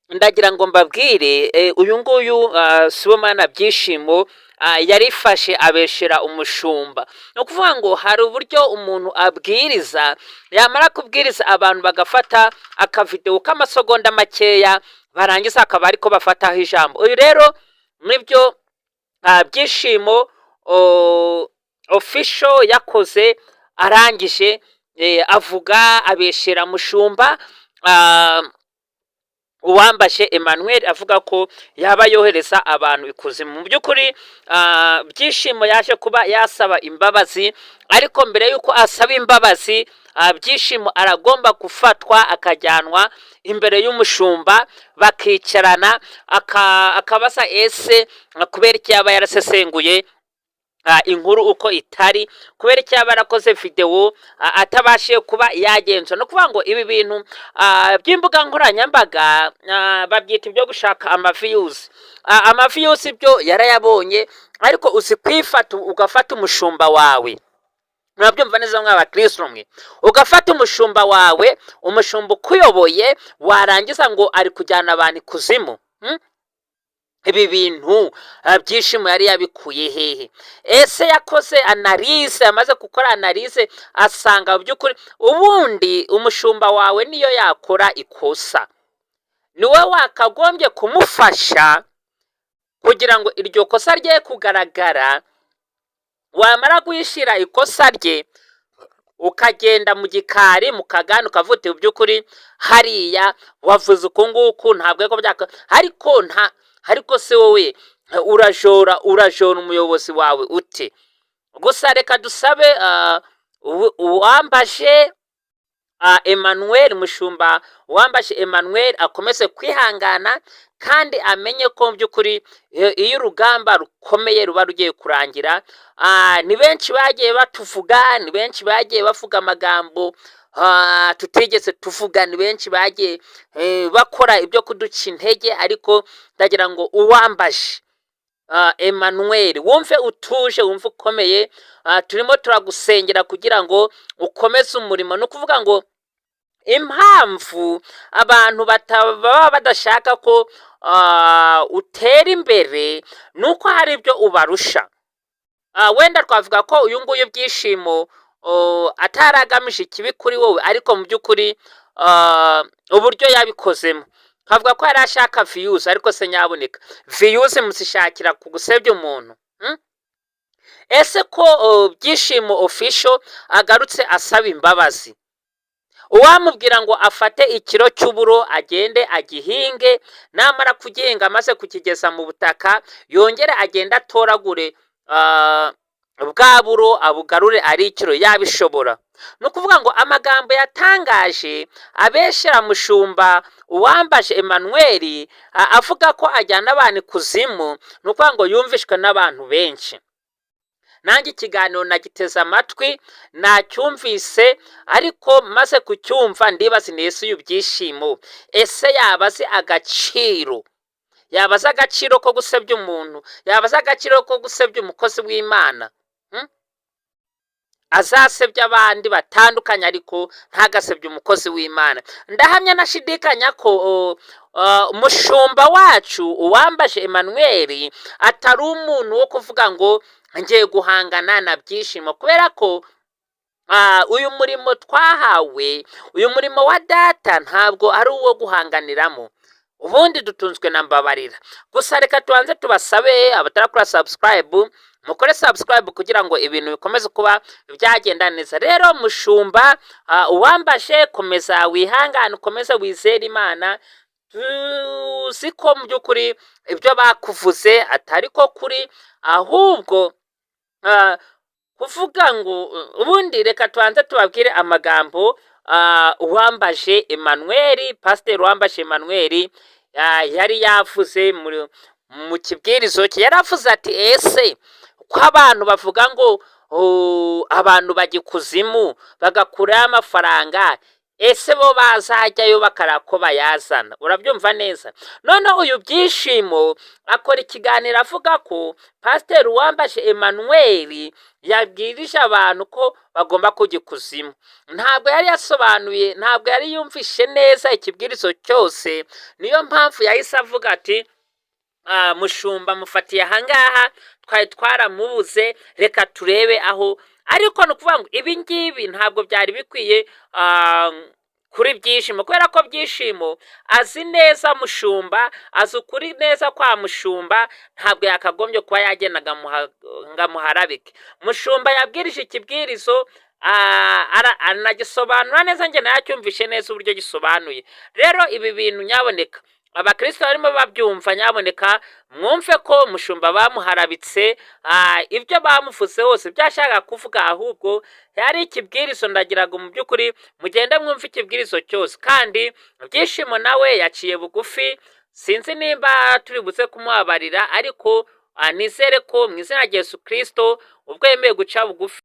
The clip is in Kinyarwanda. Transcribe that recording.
Ndagira ngo mbabwire, uyu nguyu Sibomana Byishimo yarifashe abeshera umushumba. Ni ukuvuga ngo hari uburyo umuntu abwiriza, yamara kubwiriza abantu bagafata akavidewo k'amasegonda makeya, barangiza akaba ariko bafataho ijambo. Uyu rero nibyo Byishimo Official yakoze, arangije avuga abeshera mushumba Uwambashe Emmanuel, avuga ko yaba yohereza abantu ikuzimu. Mu by'ukuri Byishimo yaje kuba yasaba imbabazi, ariko mbere y'uko asaba imbabazi, Byishimo aragomba gufatwa akajyanwa imbere y'umushumba, bakicarana, akabaza ese kubera iki yaba yarasesenguye inkuru uko itari, kubera icyo yaba yarakoze videwo atabashije kuba yagenzura. No kuvuga ngo ibi bintu by'imbuga nkoranyambaga babyita ibyo gushaka amaviews. Amaviews byo yarayabonye, ariko uzi kwifata ugafata umushumba wawe? Murabyumva neza mw'abakristo mwe? Ugafata umushumba wawe, umushumba ukuyoboye, warangiza ngo ari kujyana abantu ikuzimu, Ibi bintu Byishimo yari yabikuye hehe? Ese yakoze analyse? Amaze gukora analyse asanga mu by'ukuri ubundi umushumba wawe niyo yakora ikosa, niwe wakagombye kumufasha kugira ngo iryo kosa rye kugaragara. Wamara guhishira ikosa rye, ukagenda mu gikari mukagana, ukavuga uti: "Mu by'ukuri hariya wavuze uku nguku, ntabwo ariko byaka." Ariko nta, ariko se wowe urajora umuyobozi wawe ute? Gusa reka dusabe Uwambashe Emmanuel, mushumba Uwambashe Emmanuel, akomeze kwihangana kandi amenye ko mu by'ukuri iyo urugamba rukomeye ruba rugiye kurangira. Ni benshi bagiye batuvuga, ni benshi bagiye bavuga amagambo tutigeze tuvuga, ni benshi bagiye bakora ibyo kuduca intege, ariko ndagira ngo Uwambashe Emmanuel wumve utuje, wumve ukomeye. Turimo turagusengera kugira ngo ukomeze umurimo. Ni ukuvuga ngo impamvu abantu baba badashaka ko utera imbere ni uko hari ibyo ubarusha. Wenda twavuga ko uyu nguyu Byishimo atari agamije ikibi kuri wowe, ariko mu by'ukuri uburyo yabikozemo, kavuga ko yari ashaka views. Ariko se nyaboneka, views muzishakira ku gusebya umuntu, Ese ko Byishimo Official agarutse asaba imbabazi, uwamubwira ngo afate ikiro cy'uburo agende agihinge, namara kugihinga, amaze kukigeza mu butaka, yongere agende atoragure bwa buro abugarure ari ikiro, yabishobora? Ni ukuvuga ngo amagambo yatangaje abeshera mushumba Uwambaje Emmanuel, avuga ko ajyana abantu ikuzimu, ni ukuvuga ngo yumvishwe n'abantu benshi. Nanjye ikiganiro nagiteze amatwi, nacyumvise, ariko maze kucyumva ndibaza: ese uyu Byishimo, ese yaba azi agaciro, yaba azi agaciro ko gusebya umuntu, yaba azi agaciro ko gusebya umukozi w'Imana? Azasebya abandi batandukanye, ariko ntagasebye umukozi w'Imana. Ndahamya nashidikanya ko umushumba wacu Uwambaje Emmanuel atari umuntu wo kuvuga ngo ngiye guhangana na Byishimo, kubera ko uyu murimo twahawe, uyu murimo wa data, ntabwo ari uwo guhanganiramo. Ubundi dutunzwe na mbabarira. Gusa reka tubanze tubasabe, abatarakora subscribe mukore subscribe kugira ngo ibintu bikomeze kuba byagenda neza. Rero mushumba Uwambashe, komeza wihangane, ukomeze wizere Imana. Tuzi ko mu by'ukuri ibyo bakuvuze atari ko kuri, ahubwo kuvuga ngo ubundi reka tubanze tubabwire amagambo Uwambaje Emmanuel, Pasiteri Uwambaje Emmanuel yari yavuze mu kibwirizo cye. Yaravuze ati: "Ese ko abantu bavuga ngo abantu bajya ikuzimu bagakurayo amafaranga?" Ese bo bazajyayo bakareba ko bayazana? Urabyumva neza. Noneho uyu Byishimo akora ikiganiro avuga ko Pasiteri Uwambaje Emmanuel yabwirije abantu ko bagomba kujya ikuzimu. Ntabwo yari yasobanuye, ntabwo yari yumvishe neza ikibwirizo cyose. Niyo mpamvu yahise avuga ati: "Mushumba mufatiye ahangaha, twari twaramubuze, reka turebe aho." Ariko ni ukuvuga ngo ibi ngibi ntabwo byari bikwiye kuri Byishimo, kubera ko Byishimo azi neza Mushumba, azi ukuri neza kwa Mushumba. Ntabwo yakagombye kuba yagenda ngo amuharabike. Mushumba yabwirije ikibwirizo, anagisobanura neza, njye nayacyumvishe neza uburyo gisobanuye. Rero ibi bintu, nyaboneka abakristo barimo babyumva, nyaboneka mwumve ko Mushumba bamuharabitse. Ibyo bamuvuze hose byashakaga kuvuga ahubwo yari ikibwirizo. Ndagira ngo mu by'ukuri mugende mwumve ikibwirizo cyose. Kandi Byishimo nawe yaciye bugufi, sinzi nimba turi buze kumubabarira, ariko nizere ko mu izina rya Yesu Kirisito ubwo yemeye guca bugufi.